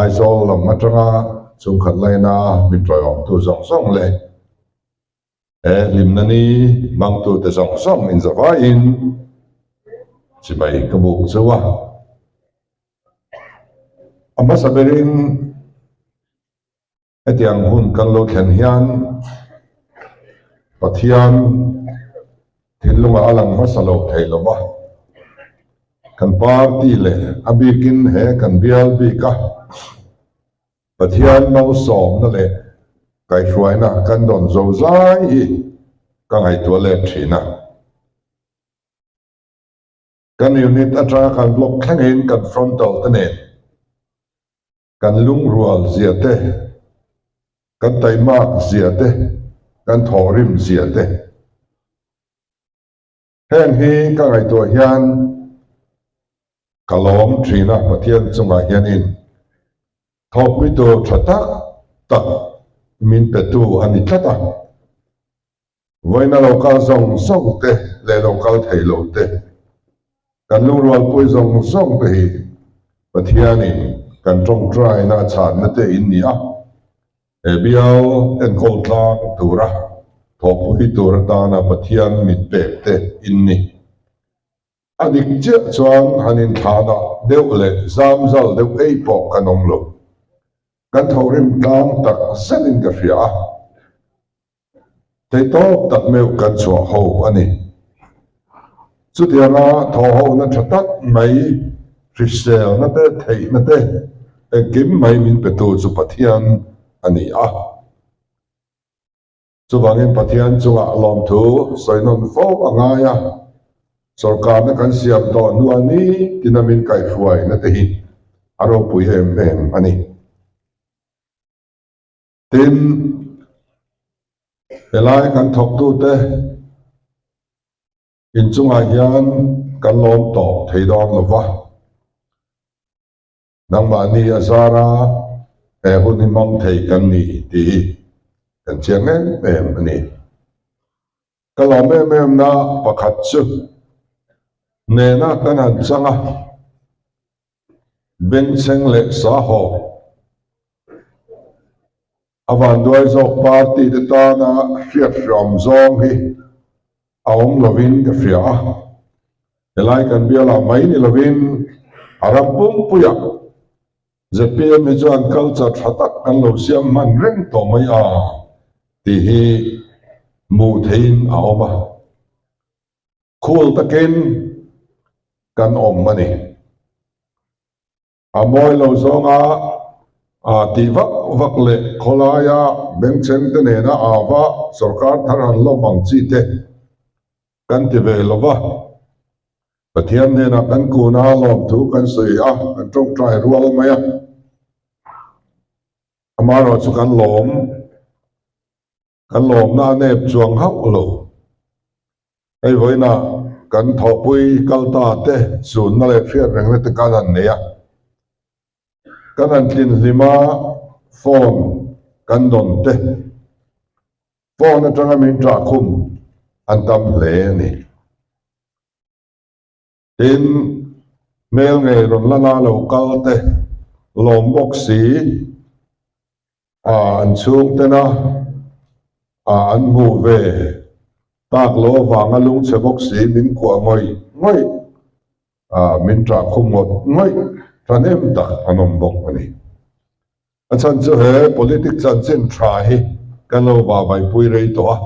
Aizawl lam atanga chungkhat laina min tawiawmtu zawng zawng leh he hlimna ni hmangtute zawng zawng inzavaiin chibai ka buk cheu a. A hmasa berin Hetiang hun kan lo thlen hian Pathian thinlungah a lang hmasa lo thei lo va, kan party leh a bikin he kan bial bika Pathian malsawmna leh kaihhruaina kan dawn zo zai hi ka ngaihtuah let thin a. Kan unit atanga kan block thlengin kan frontal te nen Kan lungrual zia te, kan taimak zia te, kan thawhrim zia te. Heng hi ka ngaihtuah hian ka lawm thin a, Pathian chungah hianin thawkpui tur tha tak tak min petu a ni tlat a. Vawiina lo kal zawng zawng te leh lo kal thei lo te, kan lungrualpui zawng zawng te hi Pathianin kan tawngtaina a chhanna te in ni a, he bial enkawl tlang tura thawhpui tur atana Pathian mit pek te in ni. A dik chiah chuan han inthlahdah deuh leh zamzal deuh ei pawh kan awm lo. Kan thawhrim tlang tak zetin ka hria a. Theihtawp tak meuh kan chhuah ho a ni. Chutianga thawhhona tha tak mai, hriselna te, theihna te, engkim mai min petu chu Pathian a ni a. Chuvangin Pathian chungah lawmthu sawi nawn fo a ngai a, sawrkarna kan siam tawh hnuah ni tina min kaihhruaina te hi a ropui em em a ni. Tin, helai kan thawktute inchungah hian kan lawm tawp thei dawn lo va, nangmahni a zara he hun hi hmang thei kan ni tih hi kan chiang em em a ni. Ka lawm em em na pakhat chu nena kan han chang a, Bengchheng leh Sahawk a vanduai zawk party te tana hriat hriawm zawng hi a awm lovin ka hria a, helai kan bialah mai ni lovin a ram pumpuiah zpm hi chuan culture tha tak kan lo siam hman reng tawh mai a tih hi hmuh theihin a awm a. Khul takin kan awm a ni. A mawi lo zawnga tih vak vak leh khawlaia bengchheng te nena ava sorkar thar han lawm ang chi te kan ti ve lo va. Pathian hnenah kan kun a, lawmthu kan sawi a, kan tawngtai rual mai a. Amaherawhchu kan lawm. Kan lawmna a nep chuang hauh lo. Hei vawiinah kan thawhpui kal ta te sunna leh hriat rengna te kan han nei a. Kan han tlin hlim a, phone kan dawn te, phone atanga min ṭah khum an tam hle a ni. Tin, hmel ngei rawn la la lo kal te lawm bawk si, an chhungtena an hmuh ve tak lo avanga lungchhe bawk si min kuah ngawih ngawih, min ṭah khum ngawt ngawih thahnem tak an awm bawk a ni. A chhan chu he politic chanchin ṭha hi kan lo vahvaihpui rei tawh a.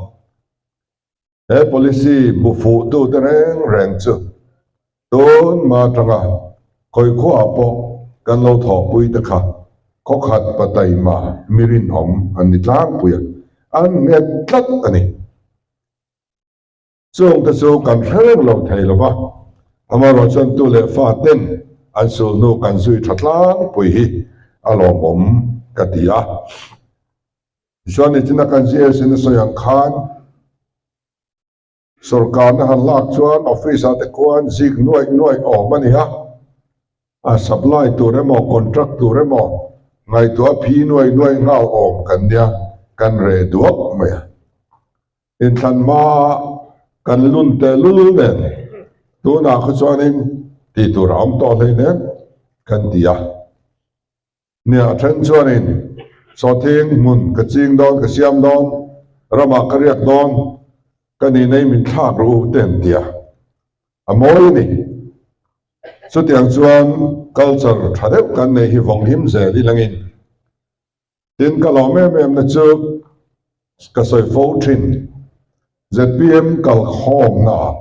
He policy hmu fuhtute reng reng chu tun hma atanga khawikhuaah pawh kan lo thawhpui te kha khawkhat pataima mi rinawm an ni tlangpui a, an nghet tlat a ni. Chungte chu kan hre reng lo thei lo va, amaherawh chuan tu leh fa ten an sulhnu kan zui tha tlangpui hi a lawmawm ka ti a. Tichuan nichina kan GS in a sawi ang khan sorkarna han lak chuan office ah te khuan zik nuaih nuaih awm a ni a, a supply tur emaw contract tur emaw ngaihtuah phi nuaih nuaih nghal awm kan nia kan reh duak mai a. Inthlan hma kan lun tehlul nen tunah khaw chuanin tih tur a awm tawh hleinem kan ti a. Nia, a then chuanin sawhthing hmun ka ching dawn, ka siam dawn, ramah ka riak dawn, ka nihna i min thlak rawh u te an ti a, a mawi a ni. Chutiang chuan culture tha deuh kan nei hi vawng him zel i langin. Tin, ka lawm em em na chu ka sawi fo thin, zpm kalkhawmna ah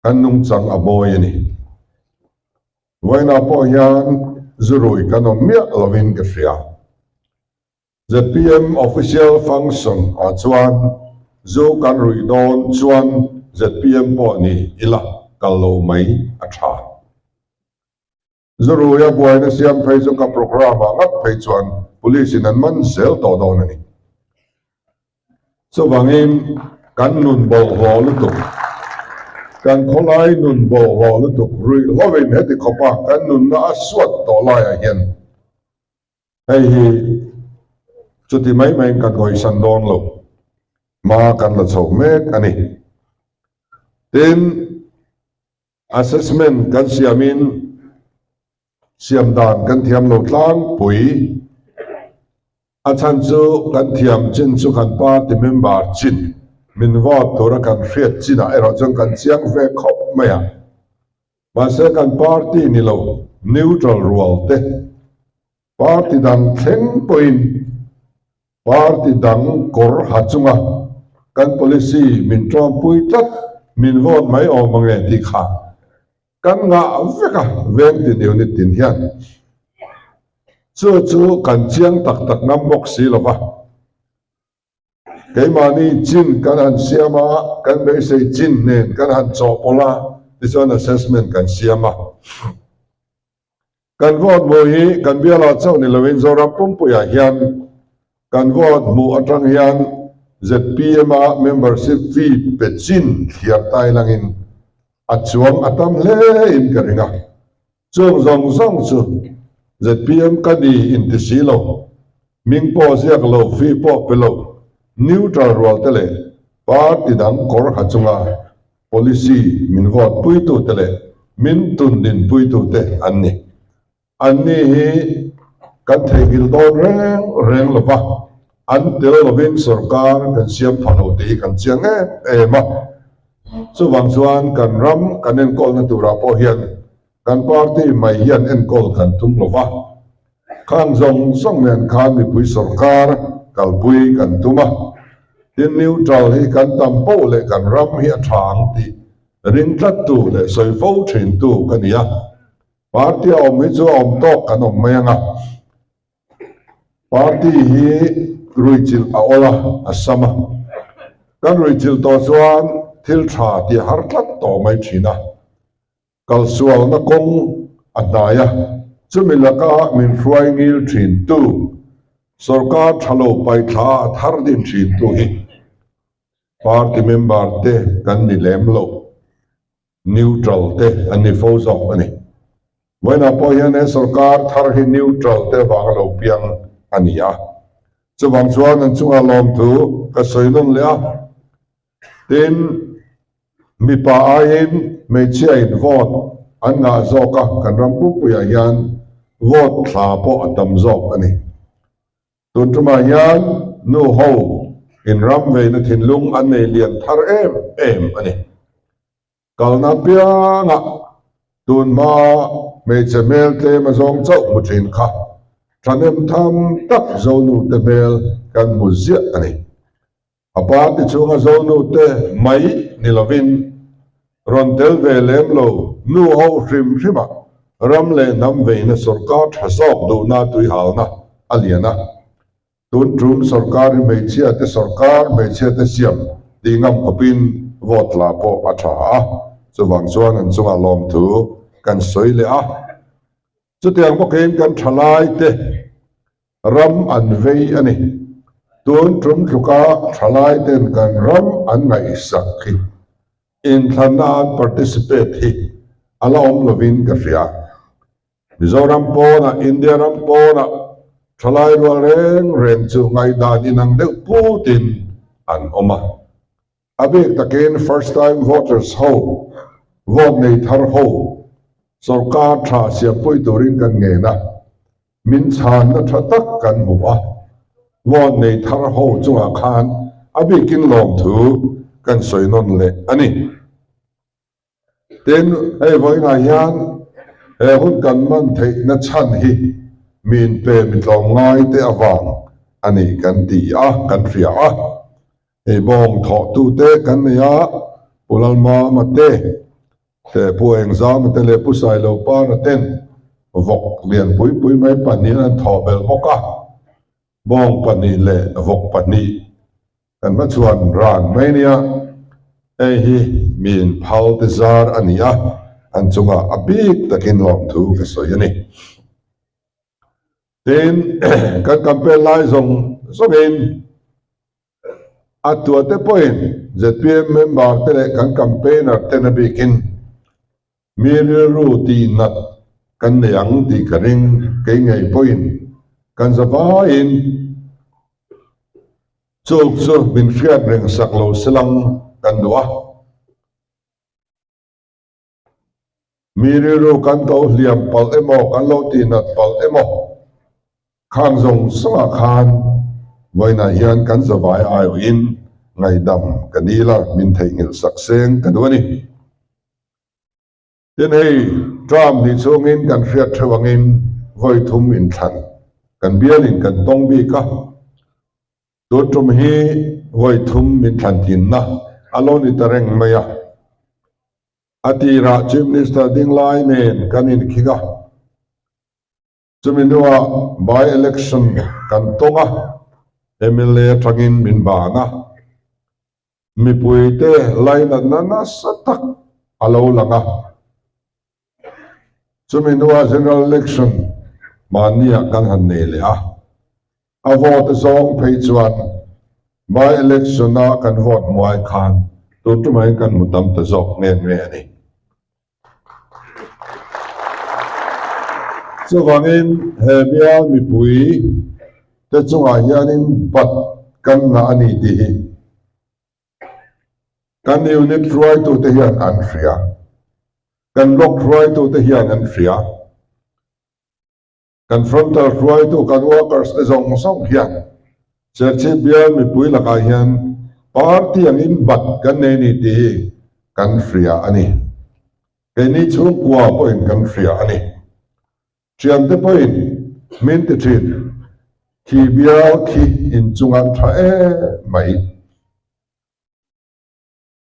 kan nungchang a bawi a ni. Vawiinah pawh hian zurui kan awm miah lovin ka hria. Zpm official function ah chuan zu kan ruih dawn chuan zpm pawh ni ila kal lo mai a tha. Zuruia buaina siam phei chu ka programme ah ngat phei chuan police in an man zel tawh dawn a ni. Chuvangin kan nun bawlhhlawh lutuk, kan khawlai nun bawlhhlawh lutuk ruih hlawin heti khawpa kan nunna a suat tawh laiah hian hei hi chuti mai maiin kan ngawisan dawn lo, hma kan la chho mek a ni. Tin, Assessment kan siamin siam dan kan thiam lo tlangpui. A chhan chu kan thiam chin chu kan party member chin min vote tura kan hriat chinah erawh chuan kan chiang ve khawp mai a. Mahse kan party ni lo neutral rual te party dang thleng pawhin Party dang kawr ha chunga kan policy min tawmpui tlat min vote mai awm ange tih kha kan ngah vek a, veng tin unit tin hian chu chu kan chiang tak tak ngam bawk si lo va. Keimahni chin kan han siam a, kan beisei chin nen kan han chawhpawlh a, tichuan assessment kan siam a. Kan vote hmuh hi kan bialah chauh ni loin Zoram pumpuiah hian kan vote hmuh atang hian zpm-a membership fee pe chin thliar tai langin a chuang a tam hle in ka ring a. Chung zawng zawng chu zpm ka ni inti si lo, hming pawh ziak lo, fee pawh pe lo, neutral rual te leh party dang kawr ha chunga Policy min vote puitute leh min tun din puitute an ni. Anni hi kan theihnghilh dawn reng reng lo va, an tel lovin sorkar kan siam pha lo tih hi kan chiang em em a. Chuvang chuan kan ram kan enkawlna turah pawh hian kan party mai hian enkawl kan tum lo va, Khang zawng zawng nen khan mipui sorkar kalpui kan tum a, tin neutral hi kan tam poh leh kan ram hi a tha ang tih ring tlattu leh sawi fo thintu ka ni a. Party a awm hi chu a awm tawk kan awm mai ang a, party hi ruichilh a awl a, a sam a, kan ruichilh tawh chuan thil tha tih a har tlat tawh mai thin a. Kalsualna kawng a hnai a, chumi laka min hruai ngil thintu, sorkar tha lo paithla a thar din thintu hi party member te kan ni lem lo, neutral te an ni fo zawk a ni. Vawiinah pawh hian he sorkar thar hi neutral te vanga lo piang a ni a, chuvang chuan an chungah lawmthu ka sawi nawn leh a, tin, Mipa aiin hmeichhia in vote an ngah zawk a, kan ram pumpuiah hian vote thla pawh a tam zawk a ni. Tun tumah hian nu ho in ram veina thinlung an nei lian thar em em a ni. Kalna piangah tun hma hmeichhe hmel tlem a zawng chauh hmu thin kha thahnem tham tak Zonu te hmel kan hmu ziah a ni. A party chhunga Zonu te mai ni lovin rawn tel ve lem lo nu ho hrim hrima ram leh hnam veina sorkar tha zawk duhna tuihalna a lian a. Tun tum sorkar hi hmeichhia te sorkar hmeichhia te siam tih ngam khawpin vote la pawh a tha a, chuvang chuan an chungah lawmthu kan sawi leh a. Chutiang bawkin kan thalai te Ram an vei a ni. Tun tum tluka thalai ten kan ram an ngaihsak hi inthlanna an participate hi a la awm lovin ka hria. Mizoram pawnah, India ram pawnah thalai rual reng reng chu ngaihdan inang deuh putin an awm a. A bik takin first time voters ho, vote nei thar ho, sorkar tha siampui turin kan ngen a. Min chhanna tha tak kan hmu a, vote nei thar ho chungah khan a bikin lawmthu kan sawi nawn leh a ni. Tin, hei vawiinah hian he hun kan man theihna chhan hi mi inpe mi tlawmngai te avang a ni kan ti a, kan hria a. Hei bawng thawhtute kan nei a, Pu Lalmama te, te Pu Engzama te leh Pu Sailopara ten vawk lian pui pui mai pahnihin an thawh belh bawk a. Bawng pahnih leh vawk pahnih kan hmachhuan ran mai nia, hei hi miin phal te zar a ni a, an chungah a bik takin lawmthu ka sawi a ni. Tin, kan campaign lai zawng zawngin a tuate pawhin zpm member te leh kan campaigner ten a bikin Mi rilru tihnat kan nei ang tih ka ring, kei ngei pawhin kan za vaiin chuk chu min hriat reng sak lo selang kan duh a. Mi rilru kan ko hliam palh emaw, kan lo tihnat palh emaw khang zawng zawngah khan vawiinah hian kan za vai aiawhin ngaihdam ka dil a, min theihnghilh sak seng ka duh a ni. Tin hei, term hnih chhungin kan hriat theuh angin vawi thum inthlan kan bialin kan tawng bik a, tun tum hi vawi thum min thlan tlinna a lo ni ta reng mai a. A tirah Chief Minister ding lai nen kan inkhing a, chumi hnuah by-election kan tawng a, mla atangin min ban a. Mipuite lainatna nasa tak a lo lang a, chumi hnuah General Election mahniah kan han nei leh a, a vote zawng phei chuan by election-a kan vote hmuai khan tun tumah kan hmu tam ta zawk nghe nghe a ni. Chuvangin he bial mipui te chungah hianin bat kan ngah a ni tih hi kan unit hruaitute hian an hria, kan block hruaitute hian an hria. Kan frontal hruaitu kan workers te zawng zawng hian Serchhip bial mipui lakah hian party angin bat kan nei ni tih hi kan hria a ni. Keini chhungkua pawhin kan hria a ni. Thiante pawhin min ti thin, khi bial khi inchung an tha em mai.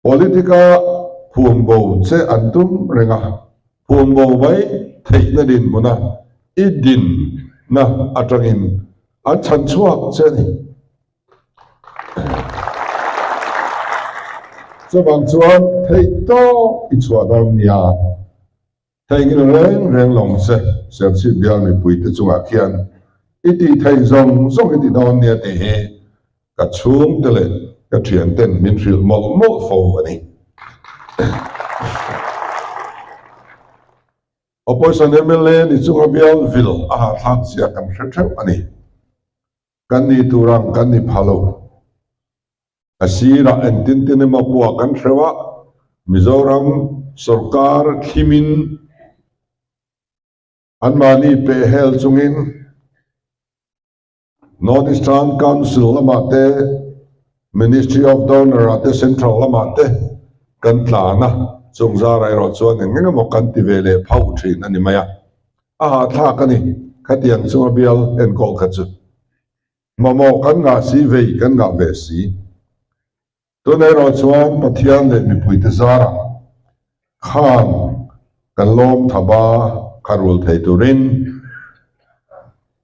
Politica phum bo che an tum reng a, phum bo mai theihna dinhmuna i dinna atangin an chhan chhuak che a ni. Chuvang chuan theih tawk i chhuah dawn nia. Theihnghilh reng reng lo che, Serchhip bial mipuite chungah khian i tih theih zawng zawng i ti dawn nia tih hi ka chhungte leh ka thianten min hrilh mawlh mawlh fo a ni. Opposition mla ni chunga bial vil a hahthlak zia kan hre theuh a ni. Kan ni tur ang kan ni pha lo. A sirah engtin tin emaw pawh kan hreuh a, Mizoram sorkar thlimin anmahni pehhel chungin North Eastern Council lamah te, Ministry of Donor ah te, Central lamah te kan tlan a, chung zarah erawh chuan eng eng emaw kan ti ve leh phauh thin a ni mai a. A hahthlak a ni, khatiang chunga bial enkawl kha chu. Mamawh kan ngah si vei kan ngah ve si. Tun erawh chuan Pathian leh mipuite zarah khan kan lawm thaba kha rul thei turin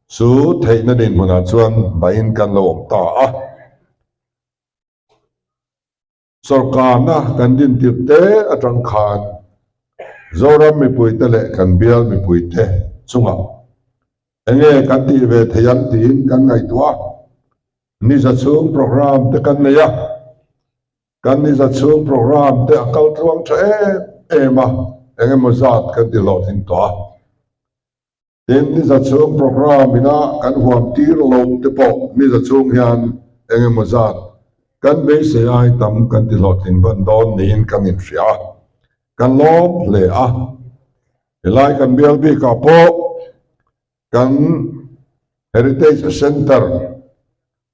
chu theihna dinhmunah chuan dahin kan lo awm ta a. Sorkarna kan dintir te atang khan Zoram mipuite leh kan bial mipuite chungah enge kan tih ve thei ang tiin kan ngaihtuah a, niza chhung programme te kan nei a, kan niza chhung programme te a kal tluang tha em em a, engemaw zat kan ti hlawhtling tawh a. Tin, niza chhung programme ina kan huam tir lo te pawh niza chhung hian eng emaw zat kan beisei ai tam kan ti hlawhtling ban dawn niin kan inhria a, kan lawm hle a. Helai kan bial bikah pawh kan. Heritage Centre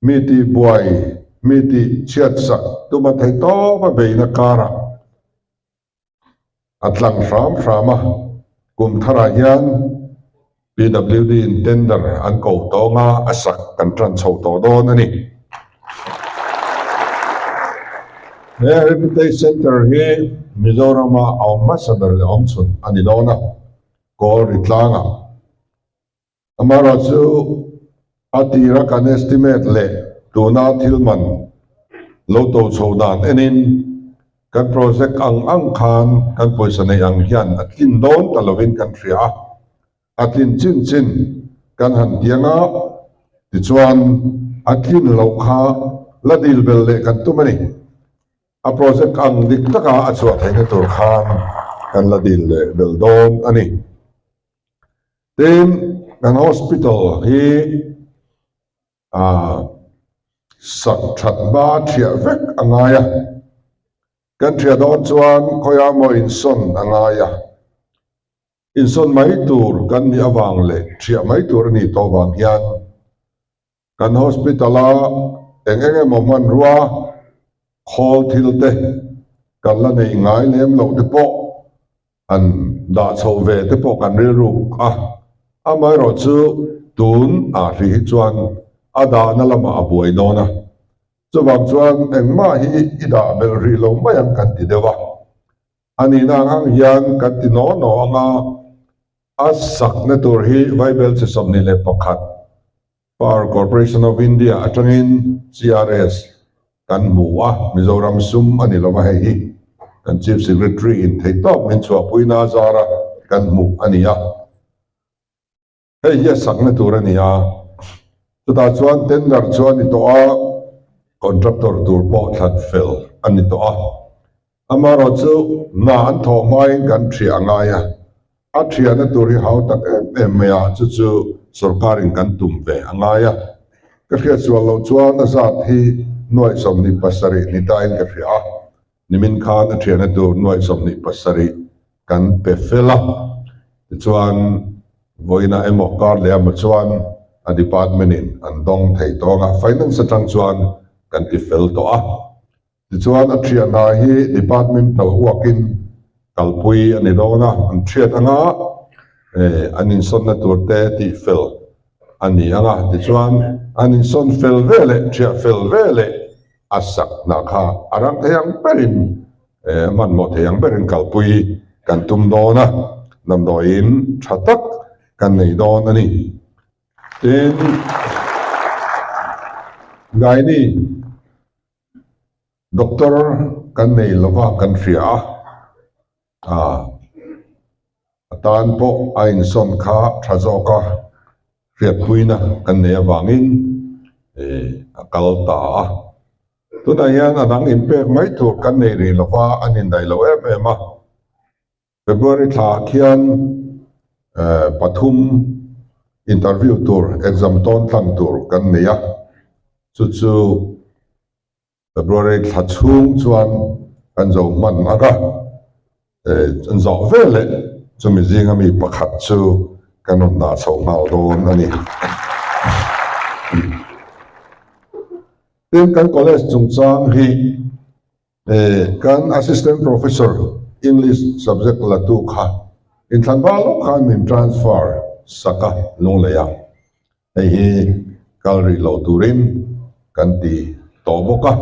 mi tih buai, mi tih chhiat sak tuma thei tawp a beihna karah a tlang hram hram a, kum tharah hian PWD in tender an ko tawng a, a sak kan tan chho tawh dawn a ni. He Heritage Centre hi Mizorama a awm hmasa ber leh awm chhun a ni dawn a, Kawl ri tlangah. Amaherawhchu a tira kan estimate leh tuna thil man lo to chho dan enin kan project ang ang khan kan pawisa neih ang hian a tlin dawn ta lovin kan hria a, a tlin chin chin kan han tiang a, tichuan a tlin loh kha la dil bel leh kan tum a ni. A project ang dik taka a chhuah theihna tur khan kan la dil leh bel dawn a ni. Tin, kan hospital hi sak that hma thiah vek a ngai a, kan thiah dawn chuan khawiah maw insawn a ngai a, insawn mai tur kan nih avang leh thiah mai tur a nih tawh vang hian Kan hospital-a eng eng emaw hmanrua khawl thil te kan la nei ngai lem loh te pawh an dah chhoh ve te pawh kan rilruk a, amaherawh chu tun ah hrih hi chuan a dahna lamah a buai dawn a, chuvang chuan engmah hi i dah belh rih lo mai ang kan ti deuh a. A nihna ang ang hian kan ti naw naw ang a, a sakna tur hi Vaibel chi 21 Power Corporation of India atangin CRS kan hmu a, Mizoram sum a ni lo va hei hi kan Chief Secretary in theihtawp min chhuahpuina a zara kan hmuh a ni a. Hei hi a sakna tur a ni a, chutah chuan tender chu a ni tawh a, contractor tur pawh thlan fel a ni tawh a. Amaherawh chu hna an thawh hmain kan thiah a ngai a, a thiahna tur hi hau tak em em mai a, chu chu sorkarin kan tum ve a ngai a. Ka hriatsual loh chuan a zat hi nuaih 27 ni tain ka hria a, Nimin khan a thianna tur nuaih 27 kan pe fel a, tichuan vawiinah emaw kar leh emaw chuan a department in an dawng thei tawng a, finance atang chuan kan ti fel tawh a. Tichuan a thianna hi departmental work-in kalpui a ni dawn a, an thiat anga an insawnna tur te tih fel a ni ang a, tichuan an insawn fel ve leh thiah fel ve leh a sak hna kha a rang thei ang berin hmanhmawh thei ang berin kalpui kan tum dawn a, damdawiin tha tak kan nei dawn a ni. Tin, Gaini doctor kan nei lova kan hria a, a tan pawh a insawn kha tha zawk a, hriatpuina kan nei avangin a kal ta a. Tunah hian a dang inpek mai tur kan nei rih lo va, an indaih lo em em a. February thlaah khian pathum interview tur, exam tawn tlang tur kan nei a, chu chu February thla chhung chuan kan zo hman ang a, an zawh veleh chumi zinga mi pakhat chu kan rawn dah chho nghal dawn a ni. Tin, kan college chungchang hi kan Assistant Professor English subject latu kha inthlan val lawk khan min transfer sak a Lunglei a. Hei hi kal rih loh turin kan ti tawh bawk a,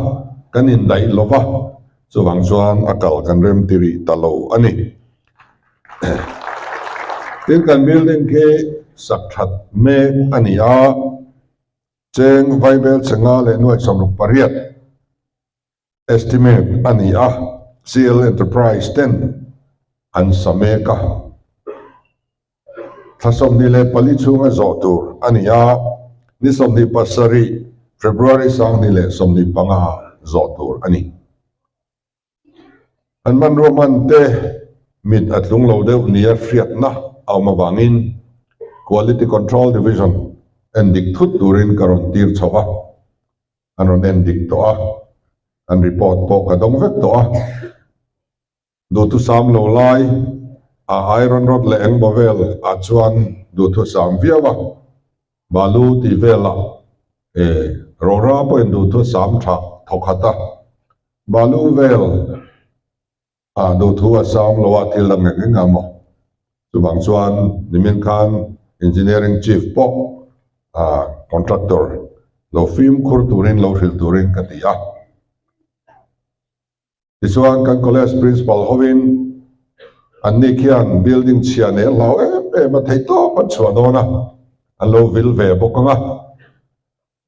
kan indaih lo va, chuvang chuan a kal kan rem ti rih ta lo a ni. Tin, kan building khi sak that mek a ni a, cheng vaibel chenga leh nuaih 68 Estimate a ni a, CL Enterprise ten an sa mek a. Thla 24 chhunga zawh tur a ni a, ni 27 February 2025 zawh tur a ni. An hmanrua hman te mit a tlung lo deuh nia hriatna a awm avangin Quality Control Division endik thut turin ka rawn tir chho a. An rawn en dik tawh a, an report pawh ka dawng vek tawh a. Duhthusam lo lai a iron rod leh engmaw vel ah chuan duhthusam viau a. Balu tih velah e Rora pawhin duhthu a sam tha thawkhat a, Balu vel ah duhthu a sam lo a thil dang eng eng a maw. Chuvang chuan nimin khan Engineering Chief pawh ah contractor lo fimkhur turin lo hrilh turin ka ti a. Tichuan kan college principal hovin an ni khian building chhia nei a hlau em em a, theih tawp an chhuah dawn a, an lo vil ve bawk ang a.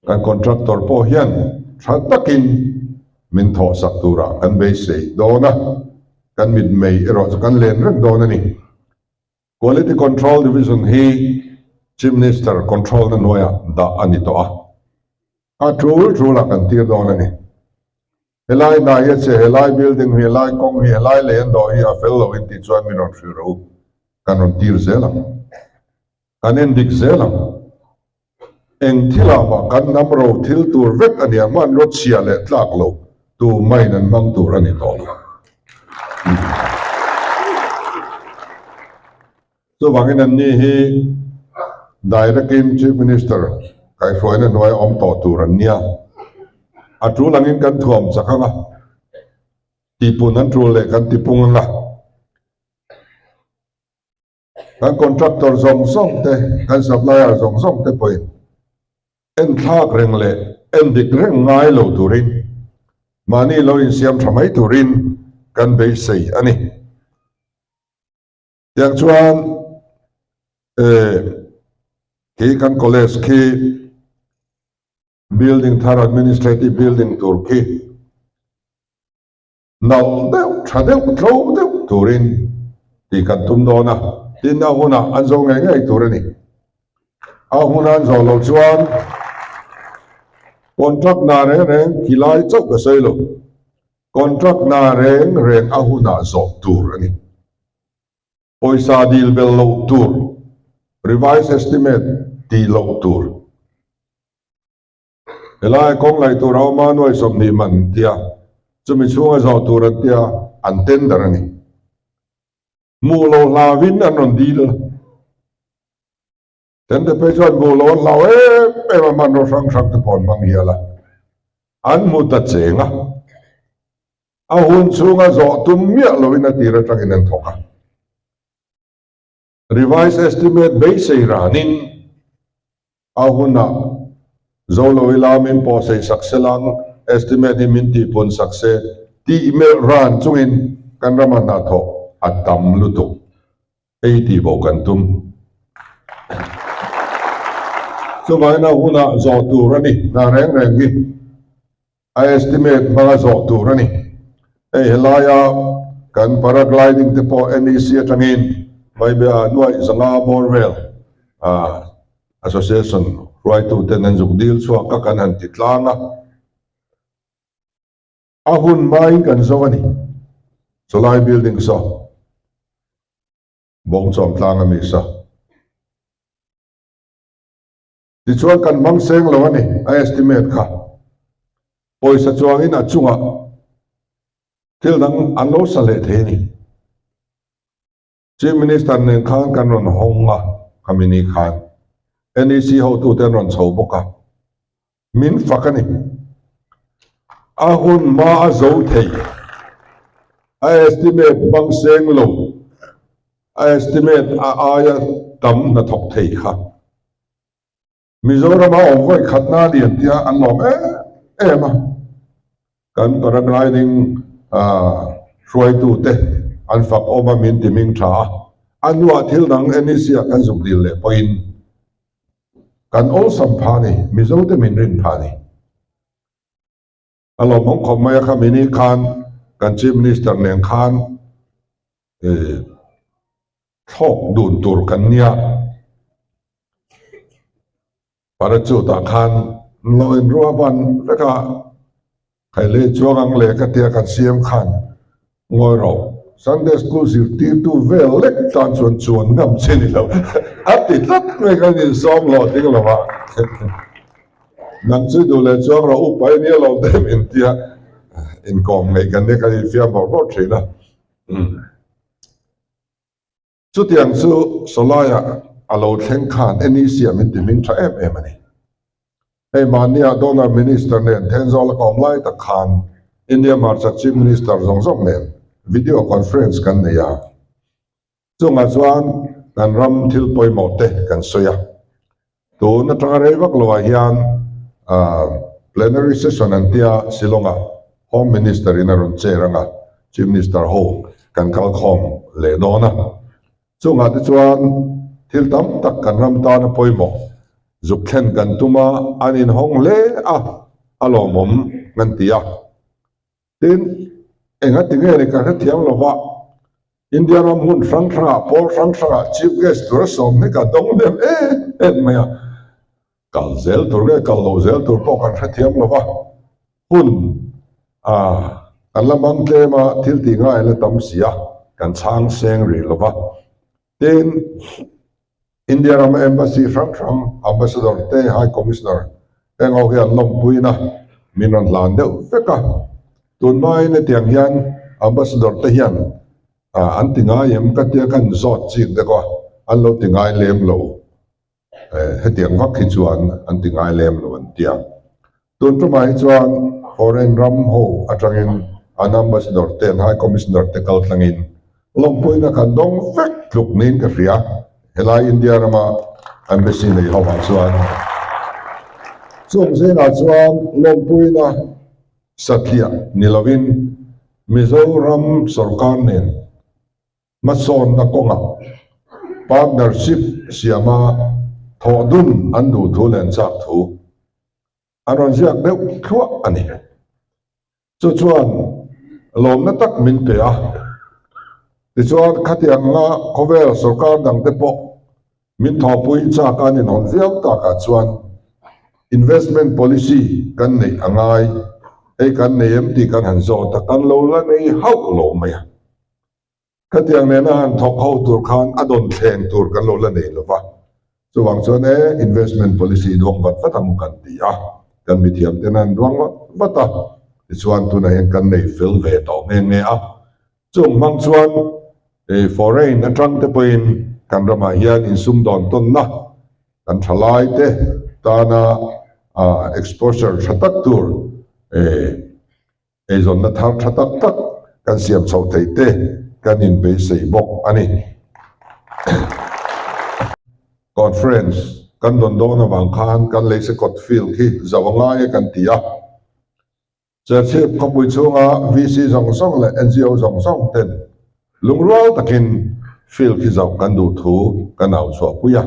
Kan contractor pawh hian tha takin min thawhsak turah kan beisei dawn a, kan mitmei erawh chu kan len reng dawn a ni. Quality Control Division hi Chief Minister control na hnuaiah dah a ni tawh a, a tul tulah kan tir dawn a ni. Helai hna hi a che, helai building hi, helai kawng hi, helai lei an dawh hi a fel lo in tih chuan min rawn hrilh rawh u, kan rawn tir zel ang, kan en dik zel ang. Eng thilah mah kan hnam ro thil tur vek a nia, hmanraw chhia leh tlak lo tu maiin an hmang tur a ni tawh lo. Chuvangin an ni hi direct-in Chief Minister kaihhruaina hnuaia awm tawh tur an nia. A tul angin kan thuam chak ang a, tihpun an tul leh kan tipung ang a. Kan contractor zawng zawng te, kan supplier zawng zawng te pawhin enthlak reng leh endik reng ngai lo turin mahni lo insiam tha mai turin kan beisei a ni. Tiang chuan khi kan college khi building thar administrative building tur khi nalh deuh tha deuh tlo deuh turin tih kan tum dawn a, tin a hunah an zo ngei ngei tur a ni. A huna an zawh loh chuan contract hna reng reng khilai chauh ka sawi lo. Contract hna reng reng a hunah zawh tur a ni. Pawisa dil bel loh tur, revise estimate tih loh tur. Helai kawng laih tur a awm a, nuai 20 man an tia, chumi chhunga zawh tur an tia, an tender a ni. Hmuh loh hlauhin an rawn dil. Tente phei chuan hmuh loh an hlau em em a, hmanraw hrang hrang te pawh an hmang hial a, an hmu ta cheng a, a hun chhunga zawh tum miah loin a tir atangin an thawk a. Revised estimate beisei ranin a hunah zo lo ila min pawhsei sak se lang, estimate hi min tihpun sak se tih melh ran chungin kan rama hnathawh a tam lutuk. Ei tih pawh kan tum. Chuvaina hunah zawh tur a ni. Hna reng reng hi a estimate hmanga zawh tur a ni. Hei helaia kan paragliding te pawh NEC atangin Vaibea nuaih zanga bawr vel association hruaituten an zuk dil chhuak a kan han ti tlang a. A hun hmain kan zo a ni. Chulai building saw bawngchawm tlang a mi sa. Tichuan kan hmang seng lo a ni, a estimate kha. Pawisa chuangin a chungah thil dang an lo sa leh thei a ni. Chief Minister nen khan kan rawn hawng a, khami ni khan NEC hotute an rawn chho bawk a, min fak a ni. A hun hma a zo thei, a estimate hmang seng lo, a estimate a aia tam hnathawk thei kha. Mizorama awm vawi khatna a ni an tia an lawm em em a, kan paragliding hruaitute an fak awm a min ti hming tha a, a hnuah thil dang NEC ah kan zuk dil leh pawhin kan awlsam pha a ni, Mizote min rin pha a ni. A lawmawm khawp mai a kha mini khan kan Chief Minister nen khan thlawk dun tur kan nia. Parachute ah khan lo inruah ban vek a, Khaile chuang ang leh ka tia kan siam khan ngawi rawh. Sunday school zirtirtu vel lek tan chuan chuan ngam che ni lo a ti tlat mai khan insawm hlawh ding lo a. Nang chu duh leh chuang rawh upa i nia lo deuh in tia inkawm ngei kan nia kan infiam bawrh bawrh thin a. Chutiang chu Sawlaiah. a lo thleng khan NEC ah min ti hming tha em em a ni. Hei mahnia Donor Minister nen Thenzawl a ka awm lai tak khan India hmarchhak Chief Minister zawng zawng nen video conference kan nei a. Chungah chuan kan ram thil pawimawh te kan sawi a. Tun atanga rei vak loah hian plenary session an tia Shillong-ah Home Minister in a rawn chair anga Chief Minister ho kan kalkhawm leh dawn a. Chungah te chuan thil tam tak kan ram tana pawimawh zuk thlen kan tum a, an inhawng hle a, a lawmawm kan ti a. Tin, engati nge ni ka hrethiam lova, India ram hmun hrang hrangah, pawl hrang hrangah Chief Guest tura sawm hi ka dawng deuh em em mai a. Kal zel tur nge kal loh zel tur pawh kan hrethiam lova, hun a kan la mang tlem a, thil tih ngai la tam si a, kan chhang seng rih lova. Tin, India rama Embassy hrang hrang, Ambassador te, High Commissioner heng ho hian lawmpuina min rawn hlan deuh vek a. Tunhmain hetiang hian Ambassador te hian an ti ngai em ka tia kan zawt chik deuh a, an lo ti ngai lem lo. Hetiang vak hi chuan an ti ngai lem lo an tia. Tun tumah hi chuan foreign ram ho atangin an Ambassador te an High Commissioner te kal tlangin lawmpuina kan dawng vek tluk niin ka hria. Helai India rama Embassy nei ho ah chuan chung zingah chuan lawmpuina satliah ni lovin Mizoram sorkar nen Hmasawnna kawngah partnership siama thawh dun an duh thu leh an chak thu an rawn ziak deuh thluah a ni. Chu chuan lawmna tak min pe a. Tichuan, khatianga khawvel sorkar dangte pawh min thawhpui chak a ninawm viau takah chuan investment policy kan neih a ngai, hei kan nei em tih kan han zawt a, kan lo la nei hauh lo mai a. Khatiang nena han thawk ho tur khan a dawn thleng tur kan lo la nei lo va, chuvang chuan e investment policy duang vat vat ang kan ti a, kan mithiam ten an duang vat vat a, tichuan tunah hian kan nei fel ve tawh nghe nghe a, chung hmang chuan foreign atang te pawhin kan ramah hian insumdawn tawnna kan thalai te tana exposure tha tak tur Eizawnna thar tha tak tak kan siam chhoh theih te kan inbeisei bawk a ni. Conference kan dawn dawn avang khan kan Leisekawt field hi zo a ngai e kan ti a. Serchhip khawpui chhunga VC zawng zawng leh NGO zawng zawng ten lungrual takin field khi zoh kan duh thu kan au chhuahpui a.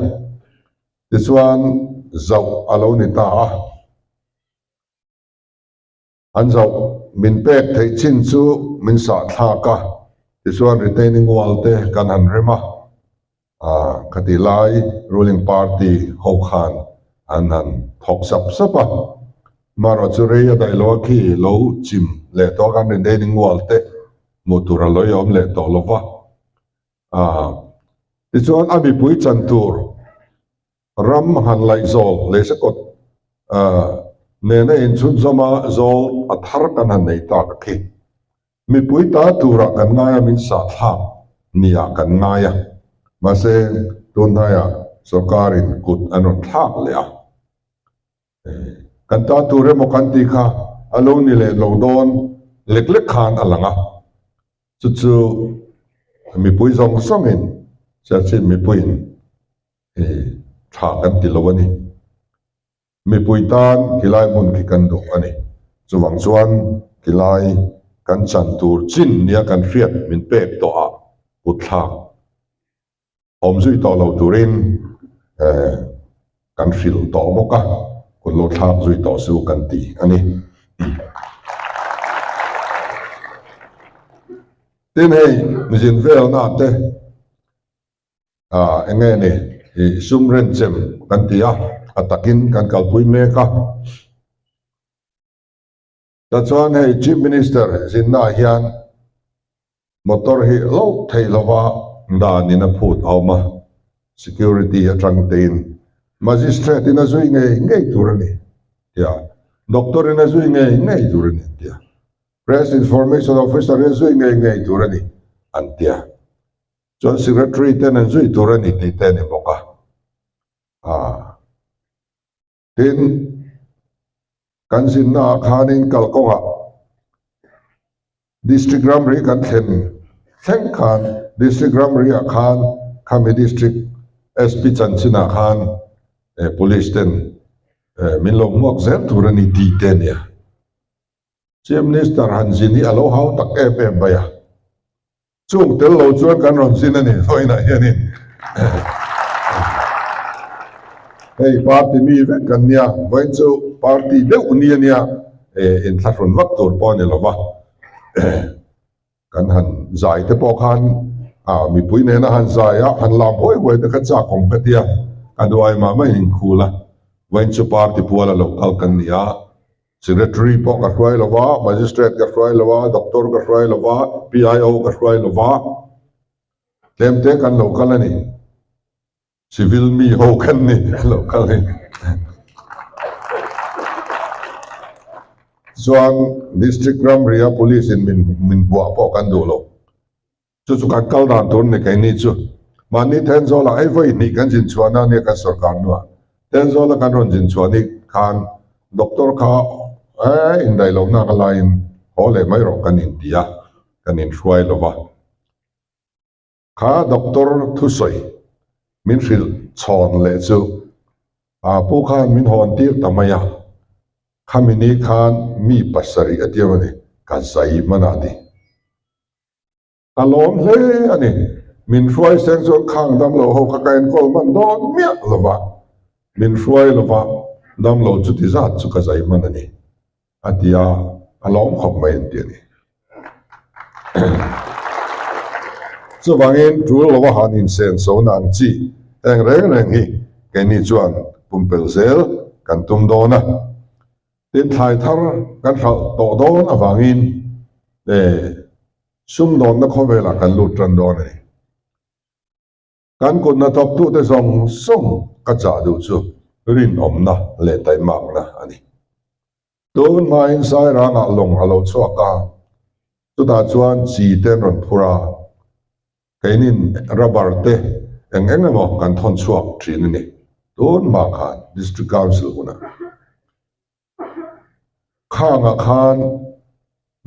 Tichuan zoh a lo ni ta a. An zoh min pek theih chin chu min sah thlak a, tichuan retaining wall te kan han rem a, ah khati lai ruling party ho khan an han thawk sap sap a, marawh chu rei a daih lo a khi lo chim leh tawh a kan retaining wall te hmuh tur a lo i awm leh tawh lo va, ah tichuan a mipui chan tur Ram han laih zawl Leisekawt nena inchhunzawma zawl a thar kan han nei tak a khi. Mipui ta turah kan ngai a, min sahthlak niah kan ngai a. Mahse, tun hnaiah sorkarin kut an rawn thlak leh a. Kan ta tur emaw kan tih kha a lo ni leh lo dawn lek lek khan a lang a. Chu chu mipui zawng zawngin, Serchhip mipuiin Tha kan ti lo a ni. Mipui tan khilai hmun khi kan duh a ni. Chuvang chuan khilai kan chan tur chin nia kan hriat min pek tawh ah kut thlak awm zui tawh lo turin kan hrilh tawh bawk a, kut lo thlak zui tawh su kan ti a ni. Tin hei zin velna te Ah eng nge ni ih sum renchem kan ti a, a takin kan kalpui mek a. Tichuan hei Chief Minister zinna ah hian motor hi loh theih lova dan in a phut a awm a, security atang tein Magistrate in a zui ngei ngei tur a ni tia, Doctor in a zui ngei ngei tur a ni an tia, Press Information Officer in a zui ngei ngei tur a ni an tia. Chuan Secretary ten an zui tur a ni tih te a ni bawk a. Tin, kan zinnaah khanin kalkawngah District ramri kan thlen thleng khan District ramriah khan khami District SP chanchinah khan Police ten min lo hmuak zel tur a ni tih te a nia. Chief Minister han zin hi a lo hau tak em em mai a. Chung tel lo chuan kan rawn zin a ni vawiinah hianin hei party mi vek kan nia, vawiin chu party deuh ni a nia, inthlahrun vak tur pawh a ni lo va, kan han zai te pawh khan mipui nena han zai a, han lam huai huai te kha chak awm ka tia, ka duai mah mah in inkhul a, vawiin chu party puala lo kal kan ni a. Secretary pawh ka hruai lo va, Magistrate ka hruai lo va, Doctor ka hruai lo va, PIO ka hruai lo va, tlemte kan lo kal a ni. Civil mi ho kan ni lo kal hi. Chuan District ramria Police in min min buah pawh kan duh lo. Chu chu kan kal dan tur ni keini chu mahni Thenzawl ah hei vawi hnih kan zin chhuah na nia kan sorkar hnuah Thenzawl a kan rawn zin chhuah ni khan doctor kha eh indaih loh nak a laiin haw leh mai rawh kan inti a kan inhruai lo va kha doctor thusawi min hrilh chhawn leh chu ah pu khan min hawn tir ta mai a khami ni khan mi pasarih a tia ni ka zai hman a ni. A lawm hle a ni. Min hruai seng chuan khang damlo ho kha ka enkawl hman dawn miah lo va, min hruai lo va, damlo chuti zat chu ka zai hman a ni, a ti a, a lawm khawp mai an ti a ni. Chuvangin tul lova han insenso na ang chi eng reng reng hi keini chuan pumpelh zel kan tum dawn a. Tin, thlai thar kan hralh tawh dawn avangin sumdawnna khawvelah kan lut tan dawn a ni. Kan kutna thawktute zawng zawng ka chah duh chu rinawmna leh taihmakna a ni. Tun hmain Sairangah lawng a lo chhuak a, chutah chuan chi te an rawn phur a, Keinin rubber te eng eng emaw kan thawn chhuak thin a ni. Tun hma khan District Council hunah khangah khan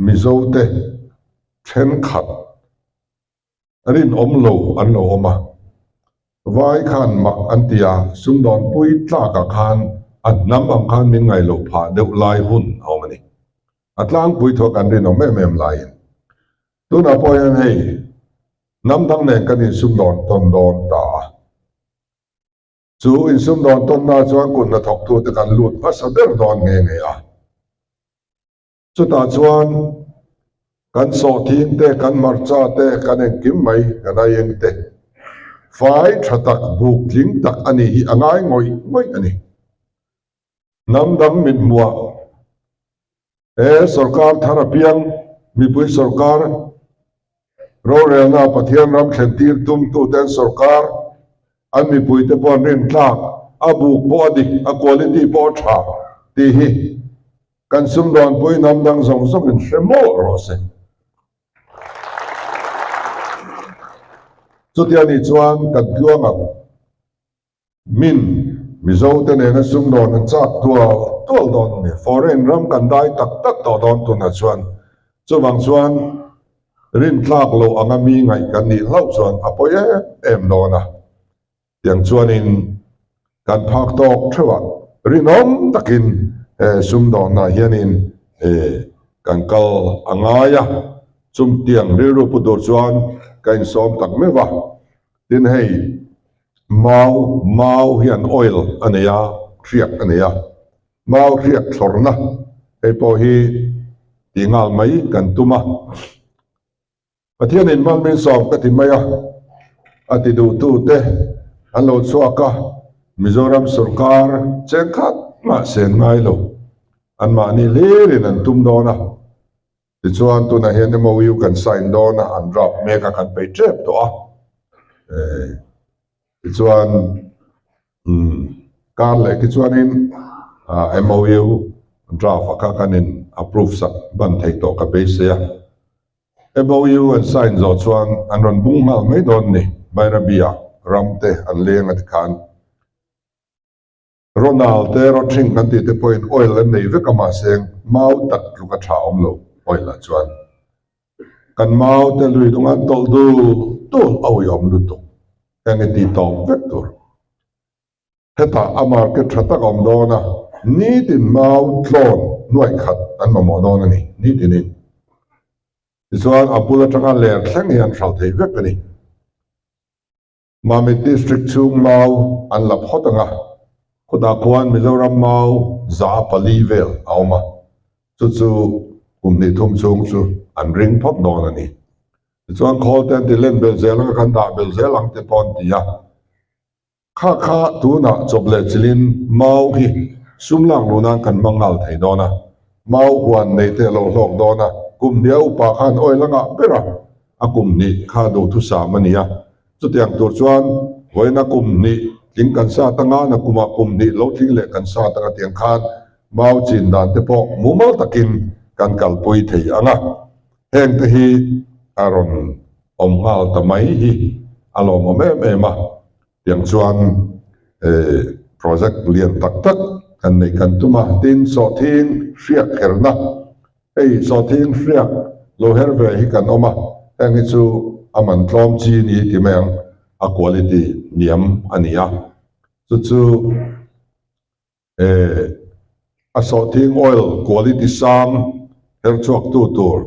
Mizo te thenkhat rinawm lo an lo awm a, vai khan mak an ti a, sumdawnpui tlakah khan a hnam ang khan min ngaih loh phah deuh lai hun a awm a ni. A tlangpui thuak an rinawm em em laiin Tunah pawh hian hei hnam dang nen kan insumdawn tawn dawn ta a, chu insumdawn tawnna chuan kut hnathawktute kan lut hmasa ber dawn nghe nghe a. Chutah chuan kan sawhthing te, kan hmarcha te, kan engkim mai, kan aieng te fai tha tak, buk tling tak a nih hi a ngai ngawih ngawih a ni. Hnam dang mithmuah He sorkar thar apiang mipui sorkar rorelna Pathian ram thlentir tumtuten sorkar an mipuite pawh an rintlak, a buk pawh a dik, a quality pawh a tha tih hi kan sumdawnpui hnam dang zawng zawngin hre mawlh rawh se. Chutia nih chuan kan tluang ang. Min, Mizo te nena sumdawn an chak tual tual dawn a ni. Foreign ram kan dai tak tak tawh dawn tunah chuan. Chuvang chuan rintlak loh anga mi ngaih kan nih hlauh chuan a pawi em em dawn a. Tiang chuanin kan phak tawk theuh a, rinawm takin he sumdawnah hianin kan kal a ngai a. Chumtiang rilru pu tur chuan ka insawm tak meuh a. Tin hei Mau, Mau hian oil a nei a, hriak a nei a. Mau hriak thlawrna hei pawh hi tih nghal mai kan tum a. Pathianin mal min sawm ka ti mai a, a ti duhtute an lo chhuak a, Mizoram sorkar cheng khat mah sen ngai lo, anmahni hlirin an tum dawn a. Tichuan tunah hian MOU kan sign dawn a, an draft mek a, kan peih tep tawh a. Tichuan kar leh khi chuanin MOU draft a kha kan in approve sak ban thei tawh ka beisei a. MOU an sign zawh chuan an rawn bung nghal mai dawn ni, Bairabi-ah ram te an leng a tikhan. Ronald te Rothring kan tih te pawhin oil an nei vek a mahse mau tak tluk a tha awm lo oil ah chuan kan mau te lui dung an tawlh dul dul a uiawm lutuk heng i tih tawp vek tur. Hetah a market tha tak a awm dawn a, nitin mau tlawn nuaih khat an mamawh dawn a ni nitinin. Tichuan a bul atanga ler thleng hi an hralh thei vek a ni. Mamit District chhung mau an la phawt ang a, khutah khuan Mizoram mau 400 vel a awm a, chu chu kum hnih thum chhung chu an ring phawt dawn a ni. Tichuan khawl te an ti len belh zel ang a, kan dah belh zel ang te pawh an ti a. Kha kha tunah chawp leh chilin mau hi sum lak luh nan kan hmang nghal thei dawn a, mau huan nei te a lo hlawk dawn a, kum hnih a upa khan oil a ngah ber a, a kum hnih kha duhthusam a ni a, chutiang tur chuan vawiina kum hnih tling kan sat anga na kumah kum hnih lo tling leh kan sat anga tiang khan mau chin dan te pawh mumal takin kan kalpui thei ang a, heng te hi a rawn awm nghal ta mai hi a lawmawm em em a, tiang chuan project lian tak tak kan neih kan tum a, tin sawhthing hriak herna, hei sawhthing hriak lo her ve hi kan awm a, heng hi chu a man tlawm chi ni ti mai ang, a quality niam a ni a, chu chu a sawhthing oil quality sang her chhuak tu tur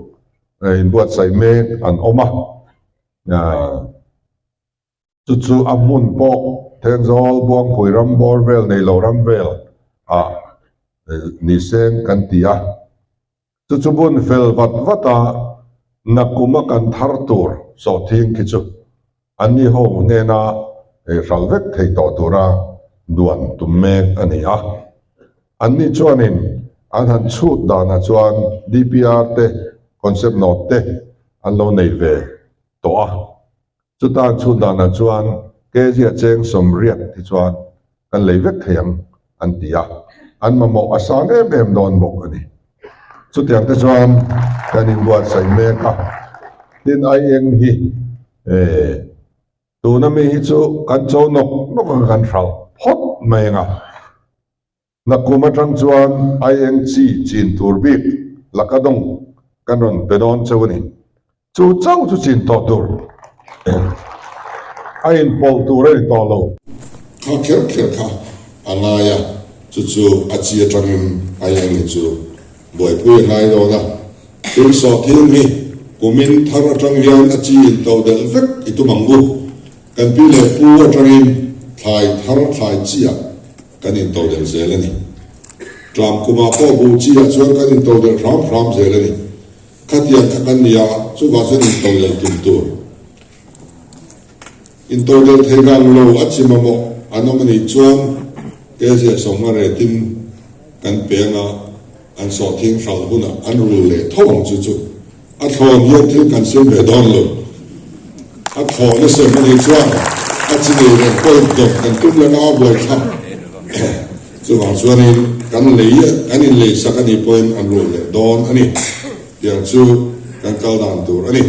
inbuatsaih mek an awm a, chu chu a hmun pawh Thenzawl Buangpui ram bawr vel nei lo ram vel ah ni seng kan ti a, chu chu bun fel vat vat a nakuma kan thar tur sawhthing khi chu Anni ho hnena hral vek thei tawh tura duan tum mek a ni a. Anni chuanin an han chhut danah chuan DPR te, concept note te an lo nei ve tawh a. Chuta an chhut danah chuan kg a cheng 80 te chuan kan lei vek thei ang an ti a. An mamawh a sang em em dawn bawk a ni. Chutiang te chuan kan inbuatsaih mek a. Tin aieng hi Eh, tuna mi hi chu kan cho nawk nawk ang kan hralh phawt mai ang a. Nakum atang chuan INC chin tur bik laka dawng kan rawn pe dawn cheu a ni. Chu chauh chu chin tawh tur a inpawlh tur a ni tawh lo. Kha kher kher kha a ngai a, chu chu a chi atangin INC chu Buaipui a ngai dawn a, thil sawhthing hi kumin thar atang hian a chi in to delh vek i tum ang u. Kan pi leh pu atangin thlai thar thlai chiah kan in to delh zel a ni. Tlam kumah pawh buh chiah chuan kan in to delh hram hram zel a ni. Khatiang kha kan nia, chuvah chuan in to delh tum tur. In to delh thei gang lo a chi mamawh an awm a nih chuan Kezia sawmnga retin kan peng a, an sawhthing hralh hunah an rul leh tho ang chu chu a thlawn hian thil kan sim ve dawn lo. A thlawn a sem a nih chuan a chi nei reng pawhin dawt kan tum leh a buai thlap. Chuvang chuanin kan lei kan inlei sak a nih pawhin an rul leh dawn a ni. Tiang chu kan kal dan tur a ni.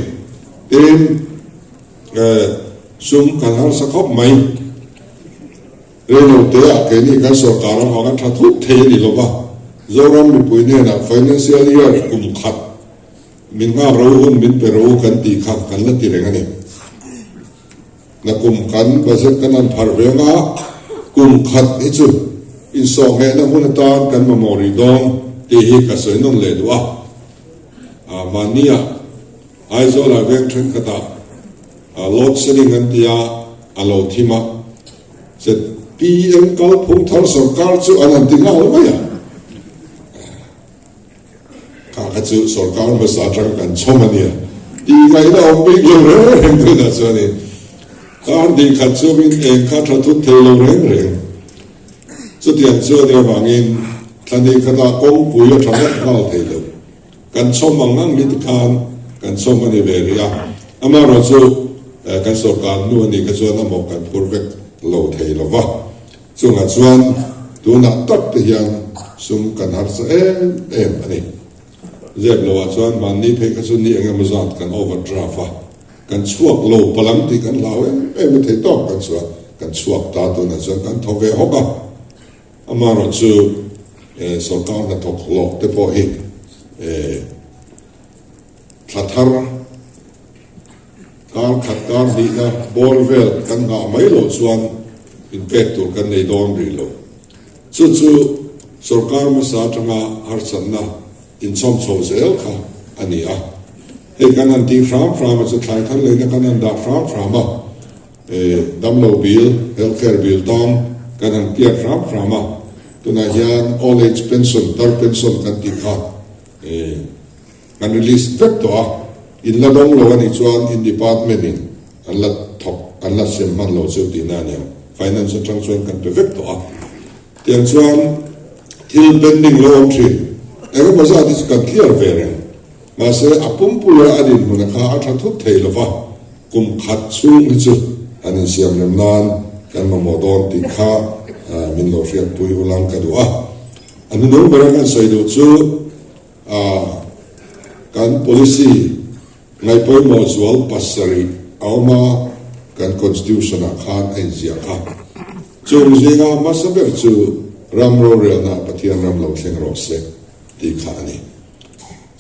Tin, sum kan harsa khawp mai. Reilo teah keini kan sorkar avanga tha thut thei a ni lo va, Zoram mipui hnenah financial year kum khat min nghak ro hun min pe ro kan tih kha kan la ti reng a ni. Nakum kan budget kan han phar ve anga kum khat hi chu insawhnghehna hun atan kan mamawh rih dawn tih hi ka sawi nawn leh duh a. Mahnia Aizawlah veng thenkhatah load shedding an ti a, a lo thim a. ZPM kalphung thar sorkar chu an han ti nghal mai a. Kha kha chu sorkar hmasa atang kan chhawm a nia. Tih ngaihna awm bik lo reng reng tunah chuanin kar dih khat chungin eng kha tha thut thei lo reng reng. Chutiang chu a nih avangin thla hnih khatah kawngpui a tha vek nghal thei lo. Kan chhawm ang ang hi tikhan kan chhawm a ni ve rih a, amaherawh chu kan sorkar hnu a nih kha chuan a mawh kan phur vek lo thei lo va, chungah chuan tunah tak te hian sum kan harsa em em a ni. Zep loah chuan mahni phei kha chu ni eng emaw zat kan overdraft a, kan chhuak lo palang tih kan hlau em em a, thei tawk kan chhuah kan chhuak ta tunah chuan kan thaw ve hawk a. Amaherawhchu sorkar hnathawk hlawk te pawh hi thla thar kar khat kar hnihna bawr vel kan nghah mai loh chuan inpek tur kan nei dawn rih lo. Chu chu sorkar hmasa atanga harsatna inchawm chho zel kha a ni a. Hei kan han tih hram hram a chu thlai thar leina kan han dah hram hram a, damlo bill, health care bill tan kan han piak hram hram a. Tunah hian old age pension, tar pension kan tih kha kan release vek tawh a, in la dawng lo a nih chuan in department in an la thawk, an la sem hman lo chu tihna a nia. Finance atang chuan kan pe vek tawh a. Tiang chuan thil pending lo awm thin eng emaw zat hi chu kan clear ve reng. Mahse a pumpuia a dinhmuna kha a tha thut thei lo va, kum khat chhung hi chu an insiam rem nan kan mamawh dawn tih kha min lo hriatpui ulang ka duh a. A hnunung bera kan sawi duh chu kan policy ngaihpawimawh zual pasarih a awm a, kan constitution-ah khan a inziah kha. Chung zinga hmasa ber chu ram rorelna Pathian ram lo thleng rawh se tih kha a ni.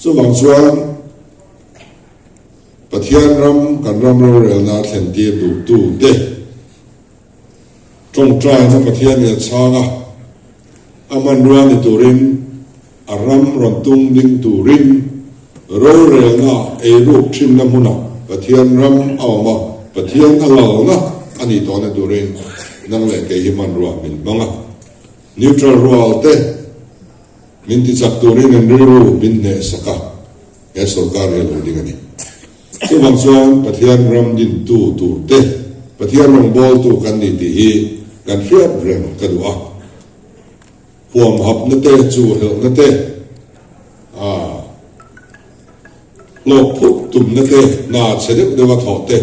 Chuvang chuan Pathian ram kan ram rorelna thlen tir duhtu te tawngtaina Pathian in a chhang a, a hmanrua ni turin a ram rawn tung ding turin rorelna eiruk thinna hmunah Pathian ram a awm a, Pathian a lalna a nih tawhna turin nang leh kei hi hmanrua min hmang a. Neutral rual te min tichak turin an rilru min hnehsak a, he sorkar hi a lo ding a ni. Chuvang chuan Pathian ram dintu tur te, Pathian rawngbawltu kan ni tih hi kan hriat reng ka duh a. Huamhapna te, chuhhelhna te, hlawk phut tumna te, hna chhe deuh deuha thawh te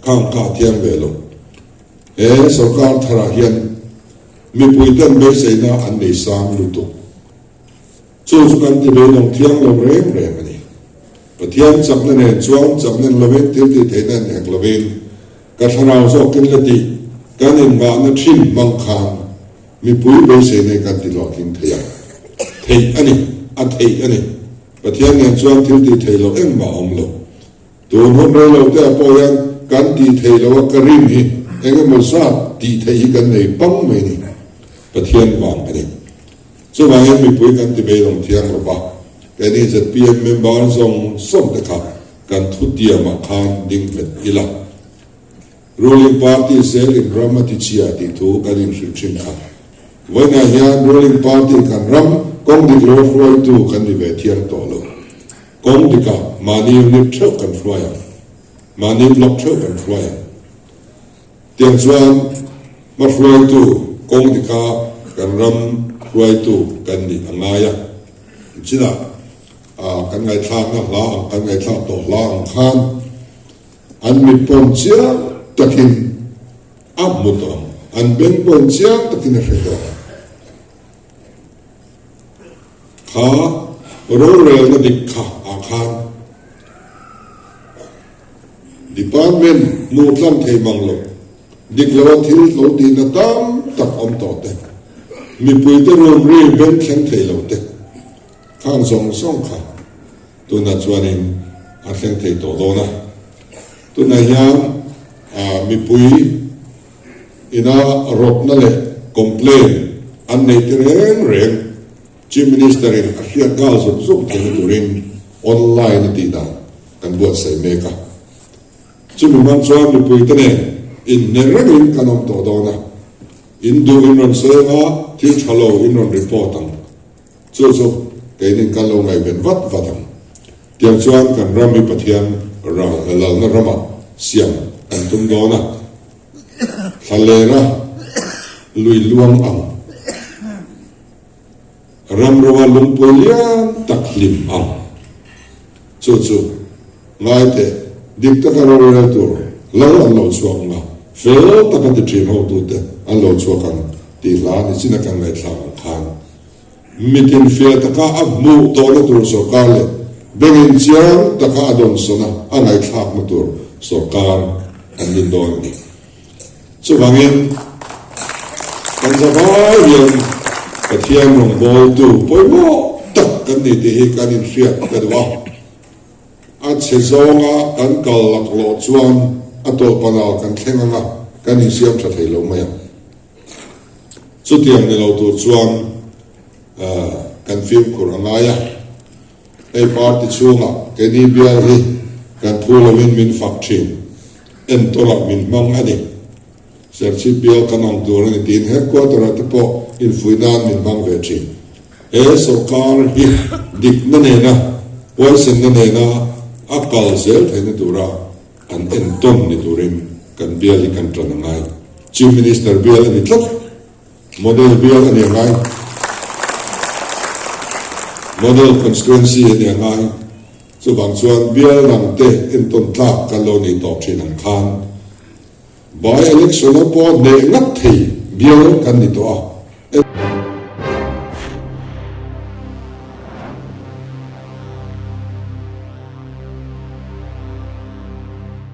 khang kha a thiang ve lo. He sorkar tharah hian mipuiten beiseina an nei sang lutuk. Chu chu kan ti beidawng thiang lo reng reng a ni. Pathian chakna nen chuan chakna en lovin, thil tih theihna en hek lovin, ka thlarau zawkin la tih kan inngahna thin hmang khan mipui beisei nei kan ti hlawhtling thei a. Theih a ni, a theih a ni. Pathian nen chuan thil tih theih loh engmah a awm lo. Tun hun rei lo te ah pawh hian kan tih theih loh a ka rin hi eng emaw zat tih theih hi kan nei pang mai ni. Pathian vang a ni. Chuvangin mipui kan ti beidawng thiang lo va, keini zpm member zawng zawng te kha kan thutiamah khan ding nghet ila. Ruling party zel in ram a ti chhia tih thu kan inhrilh thin kha. Vawiinah hian ruling party kan ram kawng dik lo hruaitu kan ni ve thiang tawh lo. Kawng dikah mahni unit theuh kan hruai ang, mahni block theuh kan hruai ang. Tiang chuan hma hruaitu kawng dika kan ram hruaitu kan nih a ngai a. Chinah kan ngaihthlakna hla ang kan ngaihthlak tawh hla ang khan an mit pawn chiang takin a hmu tawh ang, an beng pawn chiang takin a hre tawh ang. Kha rorelna dik kha ah khan Department hmuh tlang thei mang lo, dik lo a thil tlo tihna tam tak awm tawh te, mipuite room ri beng thleng thei lo te, khang zawng zawng kha tunah chuanin a thleng thei tawh dawn a. Tunah hian mipui ina rawtna leh complaint an neih te reng reng Chief Minister in a hriat nghal zuk zuk theihna turin online a tih dan kan buatsaih mek a. Chumi hmang chuan mipuite nen inhne rengin kan awm tawh dawn a, in duh in rawn sawi anga thil tha lo in rawn report ang. Chu chu keinin kan lo ngaihven vat vat ang. Tiang chuan kan ram hi Pathian lalna ramah siam kan tum dawn a. Thlalera lui luang ang. Ramroa lungpui lian tak hlim ang. Chu chu, ngai teh, dik taka rorel tur lal an lo chhuak ang a, fel taka ti thin hotute an lo chhuak ang tih hla ni chin a kan ngaihthlak ang khan mitin fiah taka a hmuh tawhna tur sawrkar leh bengin chiang taka a dawnsawn a, a ngaihthlakna tur sawrkar an din dawn a ni. Chuvangin, kan zavai hian. Pathian rawngbawltu pawimawh tak kan ni tih hi kan inhriat ka duh a. A chhe zawnga kan kal laklawh chuan a tawlhpanah kan thleng ang a, kan insiam tha thei lo mai ang. Chutiang ni lo tur chuan kan fimkhur a ngai a. Hei party chhungah keini bial hi kan phu loin min fak thin, entawlah min hmang a ni. Serchhip bial kan ang tur a ni tiin headquarter-ah te pawh infuih nan min hmang ve thin. He sawrkar hi dikna nena huaisenna nena a kal zel theihna tura an entawn ni turin kan bial hi kan tan a ngai. Chief Minister bial a ni tlat. Model bial a ni a ngai. Model constituency a ni a ngai. Chuvang chuan bial dangte entawn tlak kan lo nei tawh thin ang khan by election-a pawh hneh ngat thei bial kan ni tawh a.